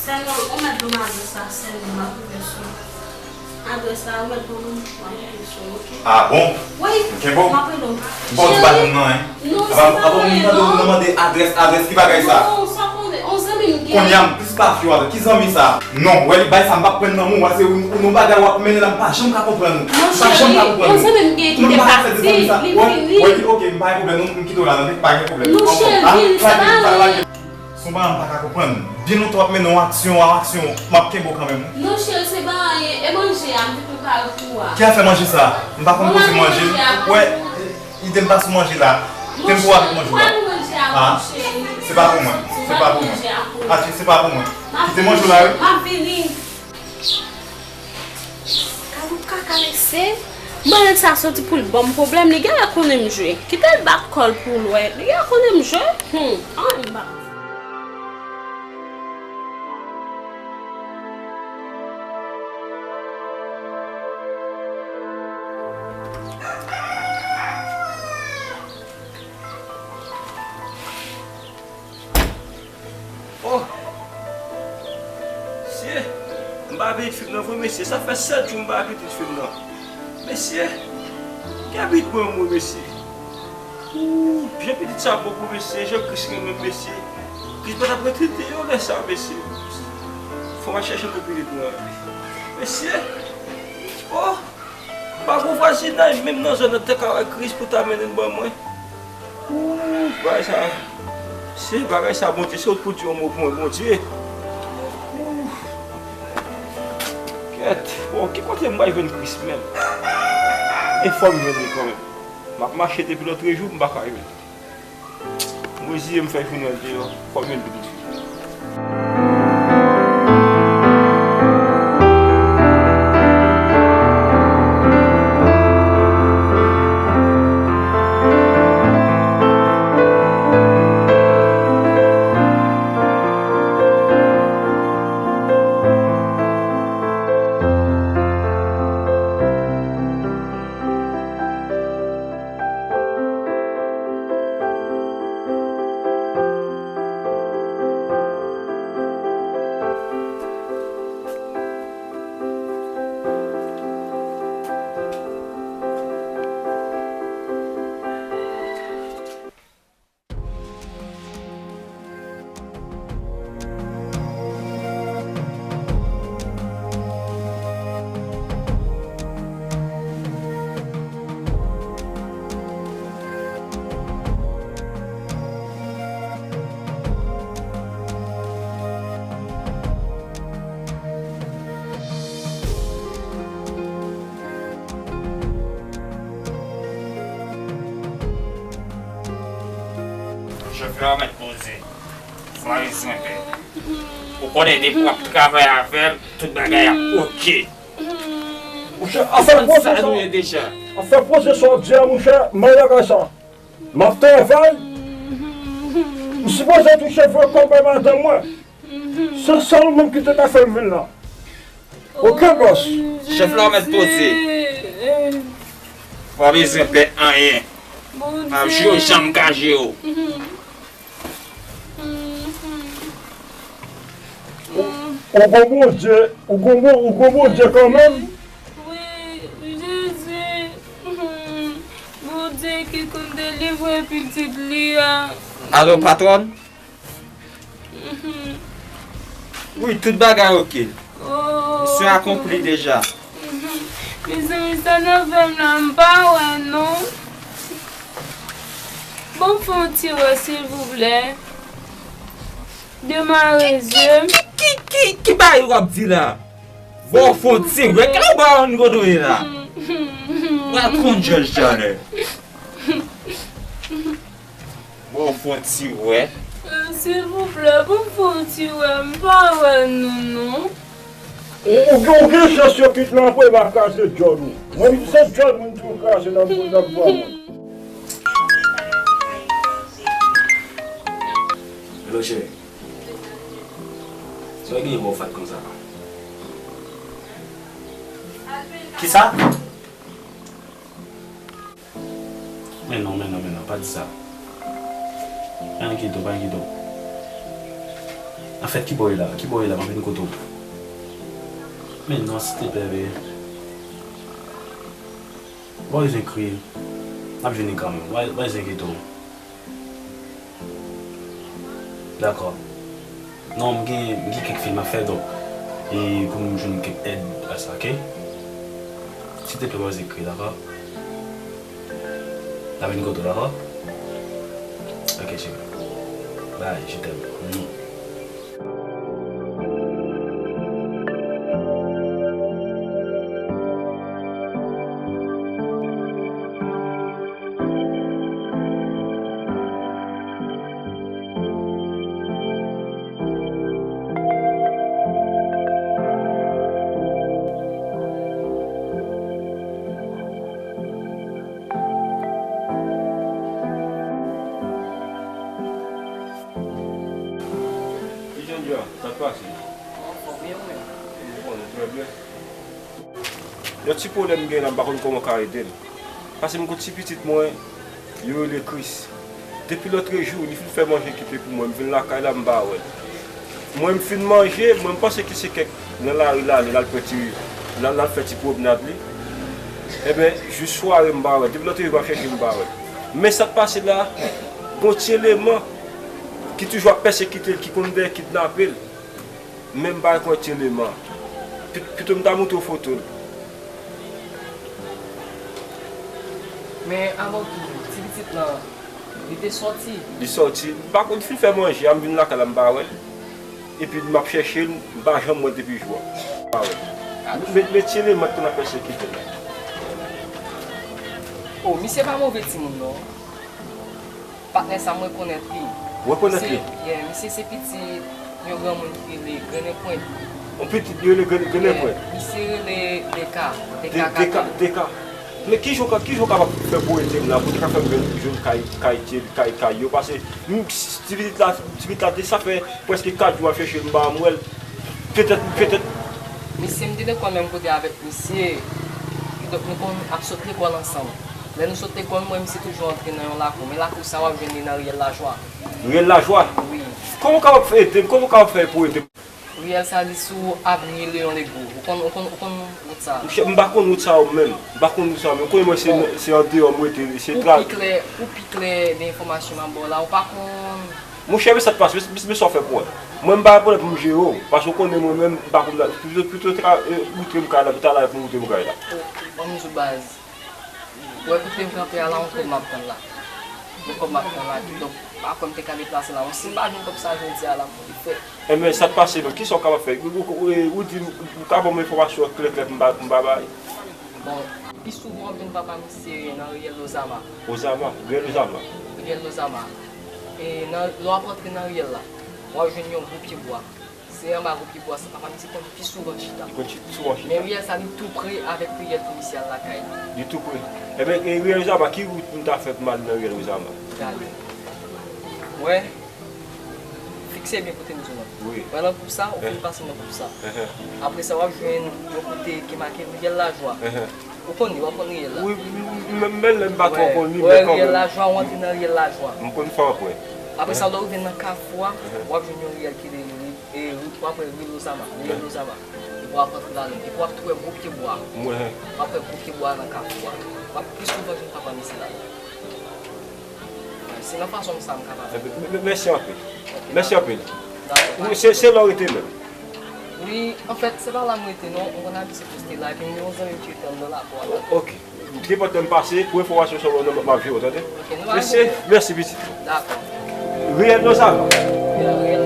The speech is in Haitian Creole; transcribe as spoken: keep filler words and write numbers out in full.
Sèlman, ou mèt ban m adrès la, sèlman, m ap ouvè sou. Adrès la, ou mèt ban m, m ap ouvè sou, oke? Ah bon? Wi, m ap rele w. Bon, ou pa konn nan, hein? Non, se pa anyen, non. Mwen tande ou nan mande adrès, adrès, ki bagay sa? Non, sa konnen, on zanmi m gen. Kounye a, m plis pa fyo avè ki zanmi sa? Non, wè li bay sa, m p ap pran nan men w, se ou, ou nan bagay w ap mennen la, m pa janm ka konprann ou. M pa janm ka konprann ou. Non, cheri, on zanmi m gen ki te pati, li vini. Wè, wè, oke, m pa gen pwoblèm, non, m kite w la, non, pa gen pwoblèm. Non, cheri, vini, se pa anyen. Son paran m pa ka konprann. Byen lontan w ap mennen yon aksyon, yon aksyon, m ap kenbe w kanmenm. Non, cheri, se pa anyen. E manje a, m te prepare pou ou a. Ki afè manje sa? M pa konn koze manje. Wè, ide m pa sou manje la. Te m pou avèk manje la. Ah, se pa pou mwen. Se pa pou mwen. Atye, se pa pou mwen. Kite manje w la, wi. M ap vini. Gad yon kaka mesye. Mwen nèg sa soti pou l ban m pwoblèm, li genlè konnen m jwe. Kite l bat kò l pou l wè. Li genlè konnen m jwe. Hmm, ann ba. Oh! Mesye, m pa pitit fi m nan vre, mesye. Sa fè sèt jou m pa pitit fi m nan. Mesye, gen pitit mwen, mwen, mesye. Ooh, jan pitit sa bon pou mesye, jan Kris renmen m, mesye. Kris pa t ap retrete yon lè sa, mesye. Fò m al chèche pou pitit mwen. Mesye, oh! Pa gon vwazinay menm nan zòn nan te ka wè Kris pou ta mennen l ban mwen. Ooh, bagay sa, se bagay sa, Bondye, se ou k pou di yon mo pou mwen, Bondye. Ooh. Kèt, bon, ki kote m pral jwenn Kris menm? E fò m jwenn li kanmenm. M ap mache depi lòtrejou, m pa ka jwenn li. M reziye m fè jounen an deyò, fò m jwenn pitit fi. Chèf la mèt poze. Fò a bezwen pè. Ou konnen depi w ap travay avè l, tout bagay ap oke. Monchè, afè poze sa, nou ye deja. Afè poze sa w ap di a, monchè, m al lakay sa. M ap travay. M sipoze touche vrè kòb bay madanm mwen. Se sèl ou menm ki te ka fè m vin la. Oke, bòs. Chèf la mèt poze. Pa bezwen pè anyen. M ap jere w jan m ka jere w. Ou, ou gon Bondye, ou gon Bon-, ou gon Bondye kanmenm. Wi, Jezi. Bondye ki konn delivre pitit li a. Alo, patwòn? Wi, tout bagay oke. Misyon akonpli deja. Mezanmi, sa nan fè m la, m pa wè non. Bon, fè yon ti wè, silvouplè. Demare zye m. Ki, ki, ki, ki, ki bagay w ap di la? Bon, fè yon ti wè. Kè w ba yon kote w ye la? W a konn jòj talè. Bon, fè yon ti wè. Silvouplè, bon, fè yon ti wè. M pa wè nou non. Ou, ou, ou gen chans yo kit nan pwen pa kraze djòl ou. Mwen, m di se djòl moun tou kraze nan, nan pwen mwen. Hello, cheri. Sa w genyen bò w fat konsa? Kisa? Men non, men non, men non, pa di sa. Pa enkyete w, pa enkyete w. Anfèt, ki bò w ye la? Ki bò w ye la? M ap vin kote w. Men non, silteplè, bebe. W pa bezwen kriye. N ap jwenn li kanmenm. W pa, w pa bezwen enkyete w. Dakò. Non, m gen, m gen kèk fil m ap fè, donk, e pou m jwenn kèk èd a sa, oke? Silteplè, w pa bezwen kriye, dakò? N ap vin kote w, dakò? Oke, cheri. Bye, je t'aime. Kijan dja? Sa k pase? Anfòm, e ou menm? Ou konnen, trè byen. Yon ti pwoblèm m gen la, m pa konn kòman w ka ede m. Paske m gon ti pitit mwen, yo rele Chris. Depi lòtrejou, li fin fè manje kite pou mwen, m vin lakay la, m pa wè l. Mwen, m fin manje, mwen, m panse ke se kèk nan lari l ale, l al pran ti, l al, l al fè ti pwomnad li. Enben, jis sware, m pa wè l. Depi lòtrejou, m ap chèche l, m pa wè l. Men sa k pase la, gon ti eleman ki toujou ap pèsekite l, ki konn dèyè kidnape l. Men m pa kwè ti eleman. Pi-, pito m ta montre w foto l. Men avan tou, ti pitit lan, li te sòti? Li sòti. M pa konn, li fin fè manje a, m vin lakay la, m pa wè l. Epi m ap chèche l, m pa janm wè l depi jou a. M pa wè l. Men, men ti eleman ki konn ap pèsekite l la. O, misye pa move timoun non. Patnè sa, m rekonèt li. Ou rekonèt li? Misye, yeah, misye se pitit yon granmoun ki rele Grennen Pwent. Yon pitit li rele Grennen, Grennen Pwent? Yeah, misye rele Deka. De-, Deka Deka, Kato. Deka. Men kijan w ka, kijan w kapab fè pou ede m la, pou w te ka fè m jwenn, jwenn kay, kay, kay, kay, kay yo? Paske m, ti pitit la, ti pitit la, te sa fè prèske kat jou m ap chèche l, m pa janm wè l. Petèt, petèt. Misye, m te dekonn menm kote avèk misye. Kidonk, nou konn ap sot lekòl ansanm. Lè nou sot lekòl, mwen, misye toujou antre nan yon lakou. Men lakou sa, w ap jwenn li nan riyèl Lajwa. Riyèl Lajwa? Wi. Kòman w kapab fè ede m? Kòman w kapab fè pou ede m? Riyèl sa, li sou avni Leon Legros. Ou konn, ou konn, ou konn wout sa? Monchè, m pa konn wout sa yo menm. M pa konn wout sa yo menm. Konnen mwen, se, bon, se andeyò m rete, se... Pou tra- pi klè, pou pi klè de enfòmasyon m ap ba w la, ou pa konn Monchè, men sa k pase, men, men, men sa w fè pou mwen. Mwen, m pa gen pwoblèm pou m jere w, paske w konnen mwen menm, m pa konn la, pito, pito ta, e, moutre m kay la, pito ta la pou moutre m kay la. O, ban m di w baz. Ou wè kote m kanpe a la, yon kòb m ap tann la. Yon kòb m ap tann la, kidonk, m pa kwè m te ka deplase la. Si m pa jwenn kòb sa jodi a la, m kote fè. Enben, sa k pase menm, kisa w kapab fè? Ou, ou, ou, ou di m, ou ka ban m enfòmasyon klè klè pou m pa, pou m pa bay? Bon, pi souvan w ap jwenn papa misye nan riyèl Ozama. Ozama, riyèl Ozama. Riyèl Ozama. E nan, lè w ap antre nan riyèl la, w ap jwenn yon gwo pyebwa. Se anba gwo pyebwa sa papa misye konn pi souvan chita. Li konn chi-, souvan chita. Men riyèl sa li tou pre avèk riyèl pou misye al lakay li. Li tou pre. Enben, e riyèl Ozama, ki wout m ta fè pou m al nan riyèl Ozama? Gade. Wè. Fikse byen kote m di w lan. Wi. Wè nan koup sa, ou fin pase nan koup sa. Enhen. Apre sa, w ap jwenn yon kote ki make riyèl Lajwa. Enhen. Ou konn li, w ap konn riyèl la. Wi, m, m, m, menm lè m pa twò konn li, men kanmenm. Wè, riyèl Lajwa, w antre nan riyèl Lajwa. M konn fè anpwen. Apre sa, lè w rive nan kafou a, enhen, w ap jwenn yon riyèl ki rele ri-, e, ri-, w ap wè ri Lozama, riyèl Lozama. Epi w ap antre ladan l. Epi w ap tou wè gwo pyebwa a. Enhen. W ap wè gwo pyebwa a nan kafou a. W ap pi souvan jwenn papa misye ladan l. Se nan fason sa m kapab. Mèsi anpil. Mèsi anpil. Dakò. Se, se la w rete menm? Wi, anfèt, se pa la m rete non. Mwen konn abitye poste la, epi m gen yon zanmi m ki rete anndan lakou a la. Ok. Nenpòt lè m pase, pou enfòmasyon sa w ban m, m ap jere w, tande? Ok, nou va jere. Mèsi, mèsi, pitit. Dakò. Riyèl Lozama. Riyèl